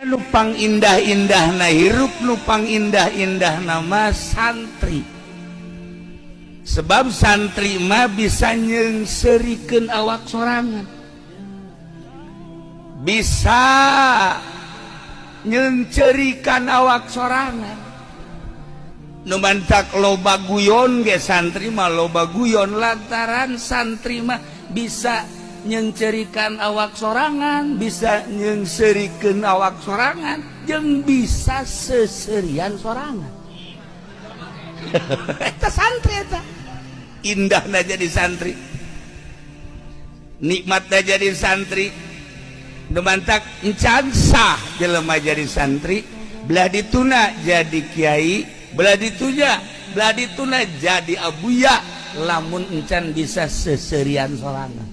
Nu pang indah-indah na hirup, nu pang indah-indah nama santri, sebab santri mah bisa nyeungseurikeun awak sorangan, bisa nyeungceurikan awak sorangan. Nu mantak loba guyon ge santri mah loba guyon, lantaran santri mah bisa nyeungceurikan awak sorangan, bisa nyeungseurikeun awak sorangan, jeung bisa seserian sorangan. Eta santri, eta indahna jadi santri, nikmatna jadi santri. Nu mantak encan sah jelema jadi santri, belah dituna jadi kiai, belah ditunya, belah dituna jadi abuya, lamun encan bisa seserian sorangan.